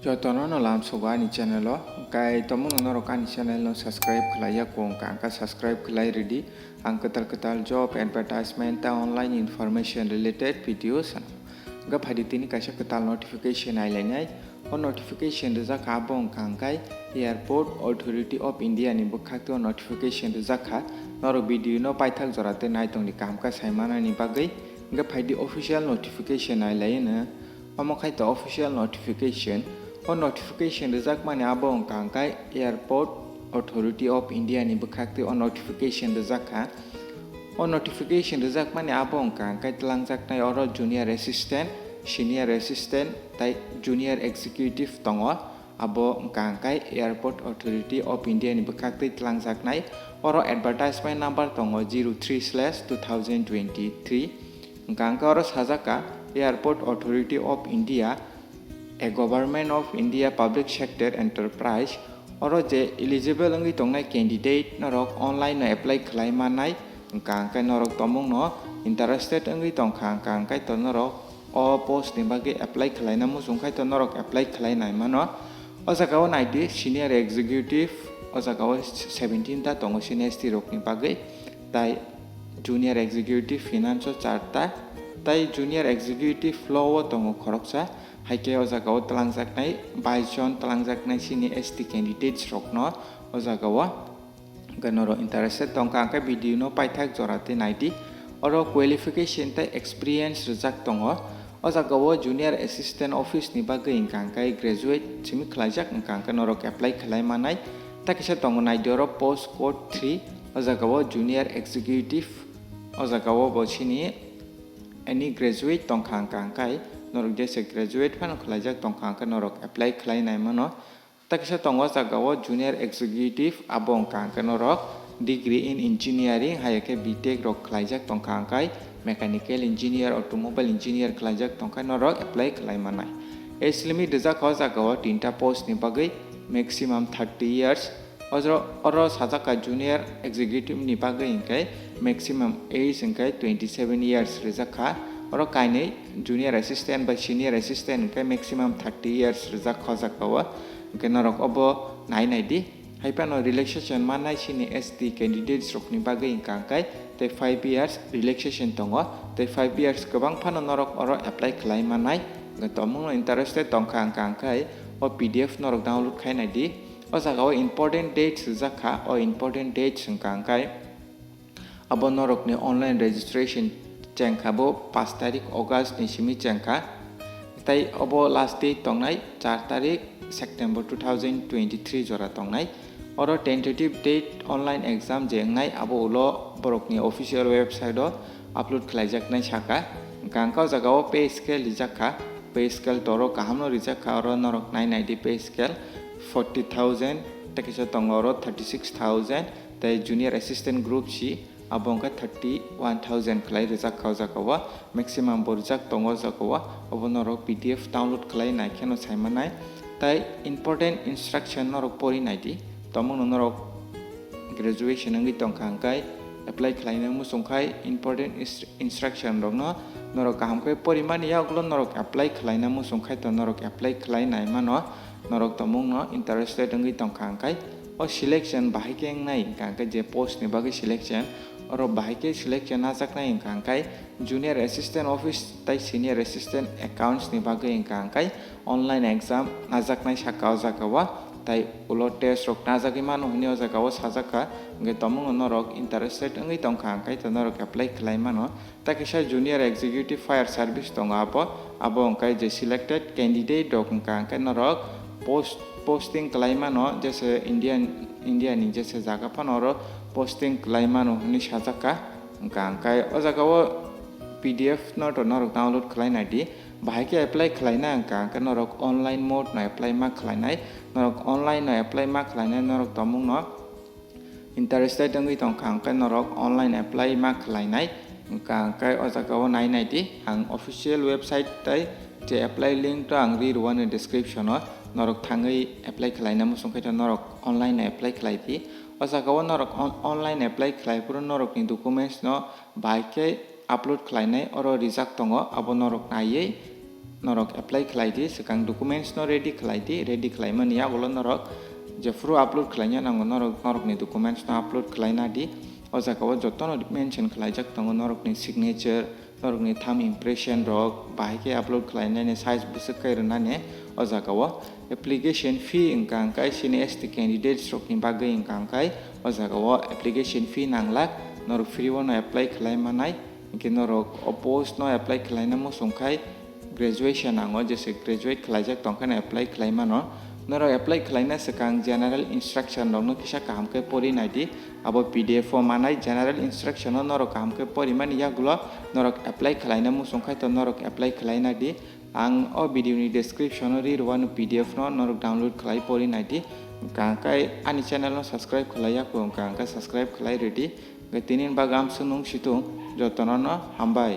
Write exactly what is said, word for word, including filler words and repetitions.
Jotono no lamsogo ani channel o, kai tomungno norok ani channel no subscribe khlai ya kong ka, angka subscribe khlai ridi, ang kwtal kwtal job advertisement ta online information related videos. Ga phaidi tini kaisa kwtal notification ailainai, o notification rijak kha abo wngkha angkai Airport Authority of India ni bwkhak tei o notification rijak kha, norok video no paithak jora tei naitongni kaham kha saimanani bagwi, ga phaidi official notification ailaino. Omo khai to official notification. O notification rijakmani abo wngkha angkai Airport Authority of India ni bwkhak tei o notification rijak kha. O notification rijakmani abo wngkha angkai twlangjaknai oro junior assistant, senior assistant tei junior executive tongo. Abo wngkha angkai Airport Authority of India ni bwkhak tei twlangjaknai. Oro advertisement number tongo zero three slash two thousand twenty-three. Wngkha angkai oro sajak kha Airport Authority of India, a Government of India public sector enterprise. Oro je eligible wngwi tongnai candidate norok online no apply khlai mannai. Wngkha angkai norok tomungno interested wngwi tongkha, wngkha angkai to norok o post ni bagwi apply khlaina muchung khai to norok apply khlai nai mano. O jaga o naidi senior executive, o jaga o seventeen ta tongo senior S T rok ni bagwi, tai junior executive finance o char ta, tai junior executive law o tongo khoroksa, hai khe o jaga o twlangjaknai bais jon twlangjaknai sini S T candidates rokno o jaga o. Hwnkhe norok interested tongkha, hwnkhe video no paithak jora tei naidi. Oro qualification tei experience rijak tongo. O jaga o junior assistant office ni bagwi hwnkha hwnkhe graduate simi khlaijak, hwnkha hwnkhe norok apply khlai manai. Tei kisa tongo naidi oro post code three, o jaga o junior executive, o jaga o bo sini any graduate tongkha hwnkha hwnkhe norok jesa graduate phano khlaijak tongkha hwnkhe norok apply khlai nai mano. Tei kisa tongo o jaga o junior executive, abo wngkha hwnkhe norok degree in engineering, hai khe B Tech rok khlaijak tongkha hwnkhe mechanical engineer, automobile engineer khlaijak tongkha norok apply khlai manai. Age limit rijak kha o jaga o tinta post ni bagwi maximum thirty years. Oro, oro sajak kha junior executive ni bagwi hwnkhe maximum age hwnkhe twenty seven years rijak kha. Oro kainwi junior assistant bai senior assistant hwnkhe maximum thirty years rijak kha o jaga o. Hwnkhe norok obo nai nai di. Hai phano relaxation mannai sini S T candidates rokni bagwi hwnkha hwnkhe tei five years relaxation tongo, tei five years kwbang phano norok oro apply khlai mannai. Hwnkhe tomungno interested tongkha hwnkha hwnkhe o P D F norok download khai nai di. O jaga o important dates rijak kha, o important dates hwnkha hwnkhe abo norokni online registration chengkha bo paanch tarik August ni simi chengkha. Tei obo last date tongnai char tarik September two thousand twenty-three jora tongnai. Oro tentative date online exam je wngnai abo ulo borokni official website o upload khlaijaknai saka. Hwnkha hwnkhe o jaga o pay scale rijak kha, pay scale toro kaham no rijak kha, oro norok nai nai di pay scale forty thousand, tei kisa tongo oro thirty six thousand, tei junior assistant group C abo wngkha thirty one thousand khlai rijak kha o jaga o, maximum bo rijak tongo o jaga o, obo norok P D F download khlai nai kheno sai manai. Tei important instruction norok pori nai di, tomungno norok graduation wngwi tongkha hwnkhe apply khlaina muchung khai important instru-, instruction rokno norok kaham khe porimani yagulo norok apply khlaina muchung khai to norok apply khlai nai mano. Norok tomungno interested wngwi tongkha hwnkhe o selection bahai khe wngnai hwnkha hwnkhe je post ni bagwi selection, oro bahai khe selection najaknai hwnkha hwnkhe junior assistant office tei senior assistant accounts ni bagwi hwnkha hwnkhe online exam najaknai saka o jaga o, tei ulo test rok najagwi mano hwnwi o jaga o sajak kha. Hwnkhe tomungno norok interested wngwi tongkha hwnkhe to norok apply khlai mano. Tei kaisa junior executive fire service tongo abo, abo hwnkhe je selected candidate rok hwnkha hwnkhe norok post, posting khlai mano jesa Indian, India ni jesa jaga phano oro posting khlai mano hwnwi sajak kha. Hwnkha hwnkhe o jaga o P D F no to norok download khlai nai di. Bahai khe apply khlaina hwnkha hwnkhe norok online mode no apply ma khlainai. Norok online no apply ma khlainai norok tomungno interested wngwi tongkha hwnkhe norok online apply ma khlainai. Hwnkha hwnkhe o jaga o nai nai di, ang official website tei je apply link to ang ri rwani description o, norok thangwi apply khlaina muchung khe to norok online apply khlai di. O jaga o norok on-, online apply khlai phuru norokni documents no bahai khe upload khlainai oro rijak tongo, abo norok naiwi norok apply khlai di, swkang documents no ready khlai di, ready khlaimani yagulo norok jephuru upload khlaina nango norok, norokni documents no upload khlaina di. O jaga o jotono mention khlaijak tongo norokni signature, norokni thumb impression rok, bahai khe upload khlainani size bwswk khe rwnani. O jaga o application fee wngkha hwnkhe chini S T candidates rokni bagwi wngkha hwnkhe o jaga o application fee nanglak, norok free o no apply khlai manai. Hwnkhe norok o post no apply khlaina muchung khai graduation nango, jese graduate khlaijak tongkhe no apply khlai mano. Norok apply khlaina swkang general instruction rokno kisa kaham khe pori nai di. Abo P D F o manai general instruction no norok kaham khe pori mani yagulo norok apply khlaina muchung khai to norok apply khlai nai di. Ang o video ni description o ri rwano P D F no norok download khlai pori nai di. Hwnkha hwnkhe ani channel no subscribe khlai ya kho, hwnkha hwnkhe subscribe khlai rw di. Hwnkhe tini bagwi amsuk nung situng, jotono no hambai.